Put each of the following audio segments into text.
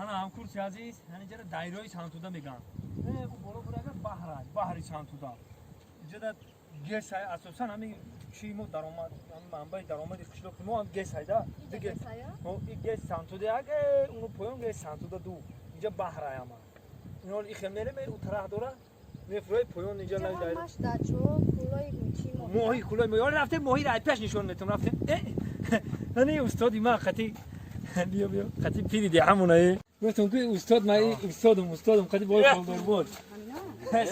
Ана ҳамкурси азиз, ҳанинҷара дайрои Сантуда мегӯянд. Ӯ боло бурага баҳр аст, баҳри Сантуда. Инҷода ГЭС ай, асосан ҳамин чи мо даромад, ҳамин манбаи даромади қишлоқи мо ҳам ГЭС айда. И ГЭС Сантуда як, уно поён ГЭС Сантуда ду. Инҷа баҳр ай ҳама. Инҳо ихе мерем, ӯ тараф дора, мефурӯи поён инҷа Инҷа ҳамаш дачо, кӯлои чи моҳӣ. Моҳӣ, кӯлои моҳӣ. Ҳоло рафтем моҳиро ай пеш нишон метам, рафтем. Ани устоди ман қати биё биё қати пири деҳамона. Гуфтам ки устод ман устодам, устодам қати бой холдор буд.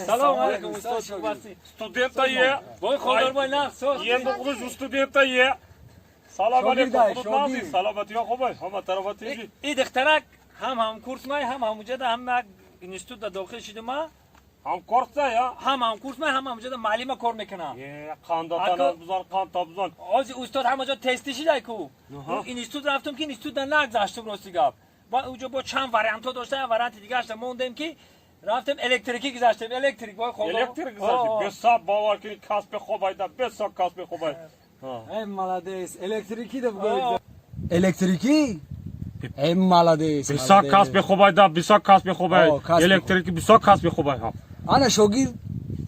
Салом алейкум устод, хуб ҳастӣ? Студента е. Бой холдор бой нақс соз. Енді қудуш студента е. Салом алейкум, Шогирдай, худут шогирд. нағзи, саломатиё хубай, ҳама тарафа тинҷи. И духтарак ҳам ҳамкурс май, ҳам ҳамуҷада ҳам як институт дохил шидум ма. Ҳамкорса я? Ҳам ҳамкурс май, ҳам ҳамуҷада муаллима кор мекунам. Е, қандатан бузан, қанта бузан. Ҳозир устод ҳама ҷо тести шидай ку. Институт рафтум ки институт нагзаштум, рости гап. Ба уҷо бо чанд вариантҳо дошта, як варианти дигарашта мондем ки рафтем электрикӣ гузаштем, электрик бой холдор. Электрик гузашти, бесаб бовар кунӣ, касби хуб айда, бесаб касби хуб ай. Эй, молодец, электрики да бугӯ. Электрики? Эй, молодец. Бисёр касби хуб айда, бисёр касби хуб ай. О, касби хуб. Электрики бисёр касби хуб ай. Ана шогирд,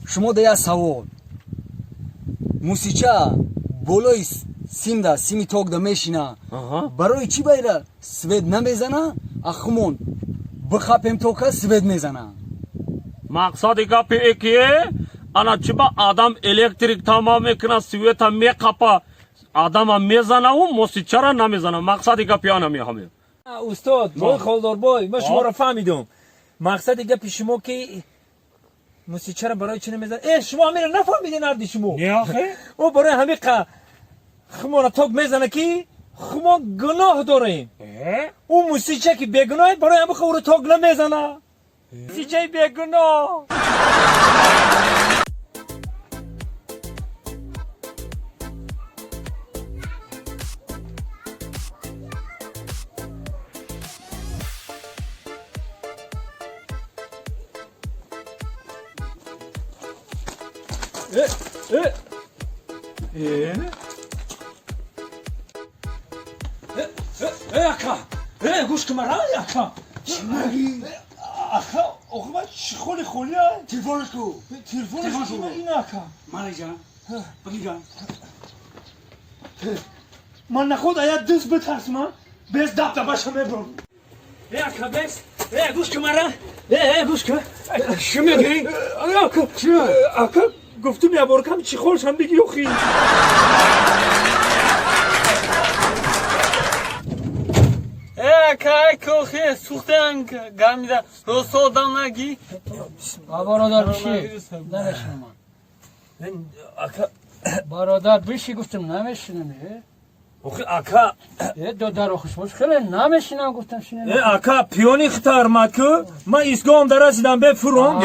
шумо да як савол. Мусича болои симда, сими токда мешина. Барои чӣ байра свет намезана, а хумон бихапем тока свет мезана? Мақсади гапи эки ана чӣ ба адам электрик тамом мекунад, света меқапа, адама мезанаву мусичара намезана. Мақсади гапи ана меҳамем. Устод, бой холдор бой, ман шуморо фаҳмидум. Мақсади гапи шумо ки мусичара барои чӣ намезанад? Э, шумо ҳаминро нафаҳмидин арди шумо. Не охе? Ӯ барои ҳамин хумона ток мезана ки хумо гуноҳ дорем. Ӯ мусича ки бегуноҳ, барои ҳамин ӯро ток намезана. Мусичаи бегуноҳ. Э, э. Э? Э, э, ака. Э, гӯш кун мара, ака. Ака, охи ман чӣ холи холи ай? Телефонаш ку? Телефонаш Телефонаш ку ку? ин ака. Малаҷан, бигирҷан. Ман наход ая дӯст битарсман, без дабдабаша мебурам. Э, ака, бес. Э, гӯш кун мара. Э, э, гӯш кун. Чӣ мегӯӣ? Ака, ака, гуфтум я боркам чӣ холшам биги охи. Э, кай кохе сухтан гамида росо одам наги. Бародар биши, намешинам ман. Ака, Бародар биши гуфтам, намешинам. Э, охи ака. Э, додар охиш бош, хеле намешинам гуфтам, шинам. Э, ака, пиёни хитар мад ку? Ман истгоҳам дарасидам, бефуром.